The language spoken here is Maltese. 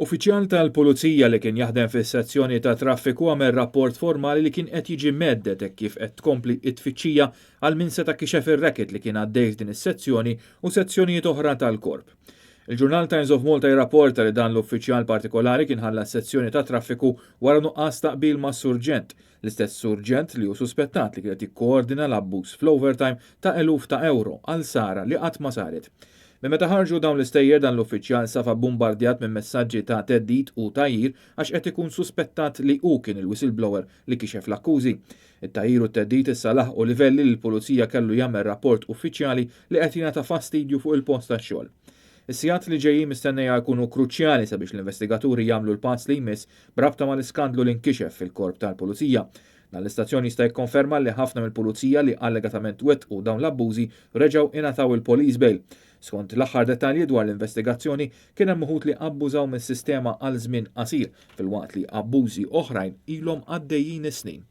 Uffiċjal tal-Pulizija li kien jaħdem fis-sezzjoni ta' traffiku għamel rapport formali li kien qed jiġi mhedded hekk kif qed tkompli t-tfittxija għal min seta' kixef ir-racket li kien għaddej f'din is-sezzjoni u sezzjonijiet oħra tal-Korp. Il-ġurnal Times of Malta jirrapporta li dan l-uffiċjal partikolari kien ħalla s-sezzjoni ta' traffiku wara nuqqas ta' qbil ma' surġent, l-istess surġent li hu suspettat li kien qed jikkoordina l-abbuż fl-overtime ta' eluf ta' ewro għal sara li qatt ma saret. Minn meta ħarġu dawn l-istejjer dan l-uffiċjal safa bumbardjat minn messaġġi ta' theddid u tgħajjir għax qed ikun suspettat li hu kien il-whistleblower li kixef l-akkużi. It-tgħajjir u t-theddid issa laħqu livelli li l-Pulizija kellu jagħmel rapport uffiċjali li qed jingħata fastidju fuq il-post tax-xogħol. Is-sigħat li ġejjin mistennija jkunu kruċjali sabiex l-investigaturi jagħmlu l-pass li jmiss b'rabta mal-iskandlu li nkixef fil-Korp tal-Pulizija. Dan l-istazzjon jista' jikkonferma li ħafna mill-pulizija li allegatament wettqu dawn l-abbużi reġgħu ingħataw il-police bail. Skont l-aħħar dettalji dwar l-investigazzjoni, kien hemm uħud li abbużaw mis-sistema għal żmien qasir, filwaqt li abbużi oħrajn ilhom għaddejjin is-snin.